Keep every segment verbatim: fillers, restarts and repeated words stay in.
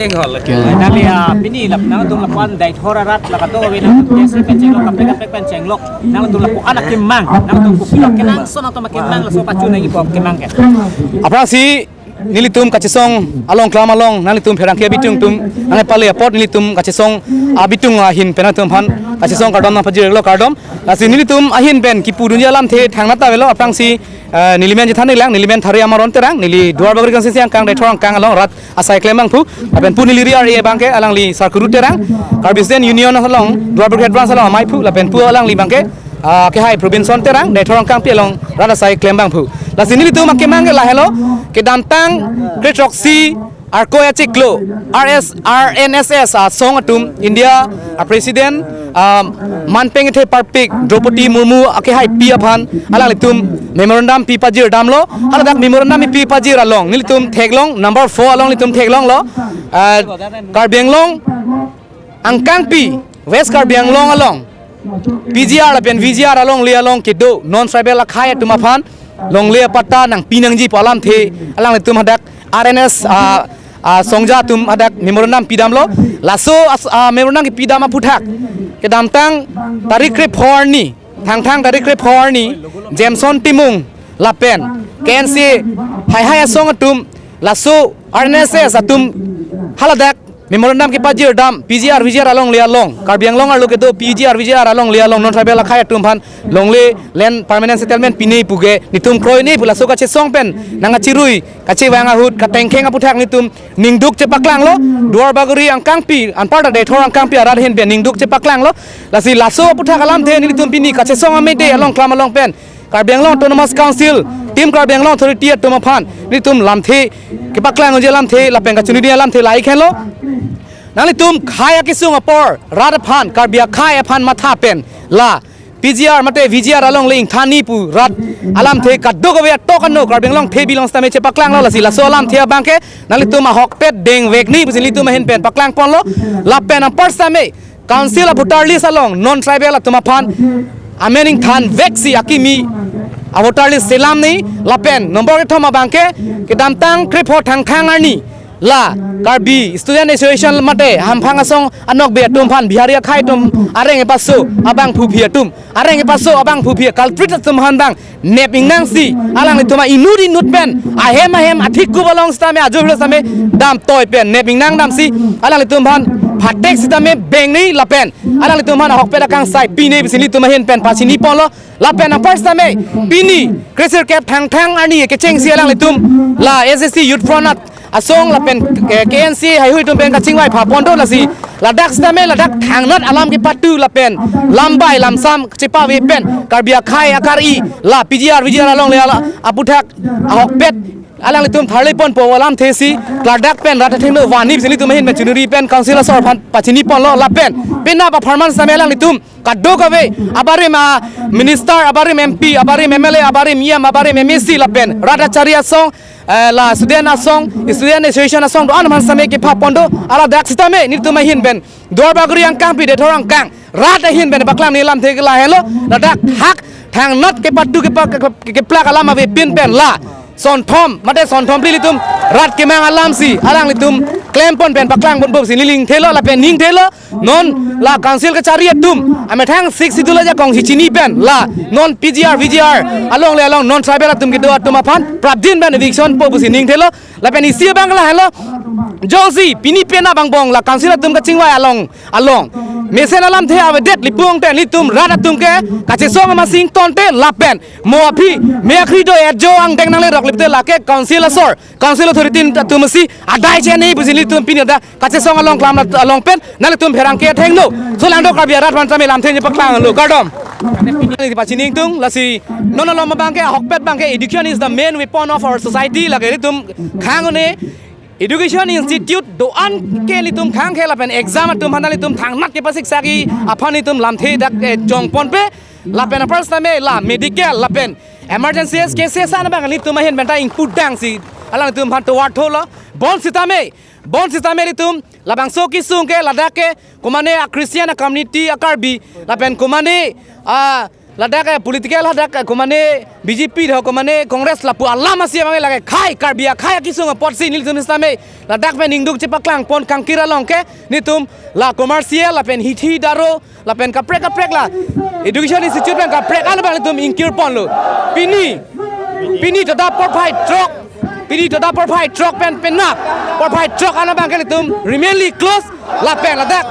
Tenghol. Nangli, ah, pini lap nangtum lapuan Deithor arat la kadokave nangtum K S A pen chenglok, kaprek kaprek pen chenglok. Nangtum lapuan akemang, nangtum kopi akemang, so nangtum akemang laso pachu nangji po akemang ke. Aphrangsi nelitum kachesong along klam along nanglitum pherangke abitung atum nangpale apot nelitum kachesong abitung ahin pen nangtumphan kachesong kardom nangpajirlo, kardom. Lasi nelitum ahin pen kipudunji alamthe thangnat ta avelo, aphrangsi, eh, neli men Jethan Inglang, neli men Thari Amaron Terang, neli Duarbagori constituency angkang Deithor angkang along rat asai klem abangphu, lapen pu neli ri ar-e abangke alangli Sarkuru Terang, Karbi Student Union along Duarbagori Head Branch along amaiphu, lapen pu alangli abangke, ah, kehai Robinson Terang, Deithor angkangpi along rat asai klem abangphu. Lasi nelitum akemang ke lahelo, kedamtang kre-throksi Arkoi achiklo, R S, R N S S asong atum, India a President, ah, man pengthe parpik Droupadi Murmu akehaipi aphan alanglitum memorandum pi pajir damlo. Haladak memorandum pi pajir along nelitum theklong, number four along nelitum theklonglo. Ah, Karbi Anglong angkangpi, West Karbi Anglong along P G R lapen V G R alongle along kedo non tribal akhei atum aphan longle apatta nangpi nangji pu alamthe alanglitum hadak R N S, ah, ah, songja atum hadak memorandum pidamlo. Laso as-, ah, memorandum kepidam aphuthak kedamtang tarik krepho arni, Thangthang tarik krepho arni, Jameson Timung lapen K N C A haihai asong atum, laso R N S S atum haladak memorandum kepajir dam P G R V G R alongle along, Karbi Anglong arlo kedo P G R V G R alongle along non tribal akhei atum aphan longle land permanent settlement pine puke nelitum kroine pu laso kachesong pen nangkachirui kachevang ahut katengkheng aphuthak nelitum ningduk chepaklanglo. Duarbagori angkangpi anparta Deithor angkangpi arat ahin pen ningduk chepaklanglo. Lasi laso aphuthak alamthe nelitum pini kachesong amede along klam along pen Karbi Anglong Autonomous Council, Team Karbi Anglong Authority atum aphan nelitum lamthe kepaklang unji alamthe lapen kachunidi alamthe lahei henlo. Nanglitum khei akesung apor rat aphan, Karbi akhei aphan matha pen la P G R mate V G R alongle ingthan ni pu rat alamthe kadokave atok ano Karbi Anglong phe bilong sitame chepaklanglo. Lasi laso alamthe abangke nanglitum ahokpet dengvek ni pusi nelitum ahin pen paklangponlo. Lapen anpar sitame Council a voter list along non tribal atum aphan amen ingthanvek si akimi a voter list selam ni. Lapen number kethom abangke kedamtang krepho Thangthang arni la Karbi Student Association mate hamphang asong anokbe atum aphan Bihari akhei atum areng epaso abangphu aphi atum, areng epaso abangphu aphi culprit atum aphan abang nep ingnang si alanglitum a inut inut pen ahem ahem athik kup along sitame ajo hlo sitame damtoi pen nep ingnang damsi alanglitum aphan phatek sitame beng ni lapen alanglitum aphan ahokpet akangsai pine pusi nelitum ahin pen pachiniponlo. Lapen anpar sitame pini kresirkep Thangthang arni kechengsi alanglitum la S S C Youth Front at asong lapen, eh, K N C A haihui atum pen kachingvai pha pon do. Lasi ladak sitame ladak thangnat alam kepatu lapen lambai lamsam chepave pen Karbi akhei akari la P G R V G R alongle ala aphuthak ahokpet alanglitum tharle ponpo alamthe si klardak pen rat athengno vani pusi nelitum ahin pen chunuri pen Council asor aphan pachiniponlo. Lapen penap apharman sitame alanglitum kadokave abarim a minister, abarim M P, abarim M L A, abarim E M, abarim M A C lapen rat achari asong, eh, la student asong, student association asong do-an aphan sitame kepha pon do. Haladak sitame nelitum ahin pen Duarbagori angkangpi Deithor angkang rat ahin pen paklang ni alamthe ke lahelo. Ladak hak thangnat kepatu kepa-, ke-, keplak alam avepin pen la sonthom mate sonthom phli ilitum rat kemang alam si alanglitum klempon pen paklangponpo si neli ningthelo lapen ningthelo. Non la Council kachari atum amethang Sixth Schedule ajakong si chini pen la non P G R V G R alongle along non tribal atum kedo atum aphan prapjin pen eviction po pusi ningthelo. Lapen isi abang lahelo, jongsi pini penap angbong la Council atum kachingvai along along mesen alamthe avedet lipung ten ilitum rat atum ke kachesong amasing tonte lapen mo aphi me akhri do-et jo angdeng nanglerok lipte lake Council asor, Council authority atum si adai cheni pusi nelitum pini dak kachesong along klam along pen nanglitum pherangke athengno solangdo Karbi arat aphan sitame lamthe nangpaklanglo, kardom. Pachini ingtung. Lasi non alom abangke ahokpet abangke education is the main weapon of our society lake ilitum khang un-e. Education institute do-an ke ilitum khang ke lapen exam atum aphan ilitum thangnat kepasiksaki aphan ilitum lamthe dak, eh, jongponpe. Lapen apar sitame la medical lapen emergency cases an abang ilitum ahin pen ta ingpudang si alanglitum aphan tovar tholo. Bonsitame, bonsitame ilitum labangso kesung ke ladak ke komane a Christian a community a Karbi lapen komane a Ladak eh, political hadak eh, komane B J P ho komane Congress lapu alam asi abang lake khei Karbi akhei akisung apotsi nelitum sitame ladak pen ningduk chepaklang pon kangkir along ke nelitum la commercial lapen hithi daro lapen kaprek kaprek la education institute pen kaprek an abang nelitum ingkir ponlo. Pini pini toda porphai throk pini toda porphai throk pen penap porphai throk an abang ke nelitum remainly close lapen ladak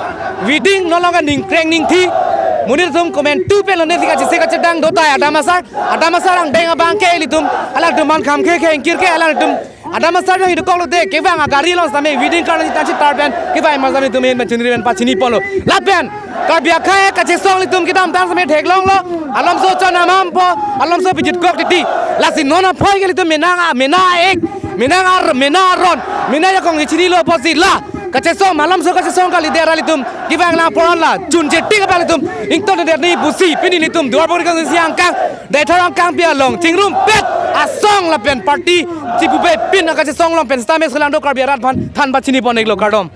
wedding non along ke ningkreng ningthi. Monit atum komantu pen lone thika chisi kachedang dotai adam asar adam asar angdeng abang ke nelitum alangtum man kham khe khe ingkir ke alangtum adam asar jong hidu kok lote kevang agari along sitame wedding card nangji tangji tar pen kevang mar sitame nelitum hin pen chunri pen pachini ponlo lapen Karbi akhei kachesong nelitum kedamtang sitame theklonglo. Alomso chonam ampo, alomso pijit kok titi. Lasi non aphoi ke nelitum mena mena ek, mena ar mena aron, mena ajakong kechinilo apotsi la kachesong alomso kachesong kali dera nelitum kevang lang poron la chunche tik abang nelitum ington der ni pusi pini nelitum Duarbagori constituency angkang Deithor angkang pi along chingrumpet asong lapen party chipupe pin akachesong along pen sitame selang do Karbi arat aphan than pachini pon-iklo, kardom.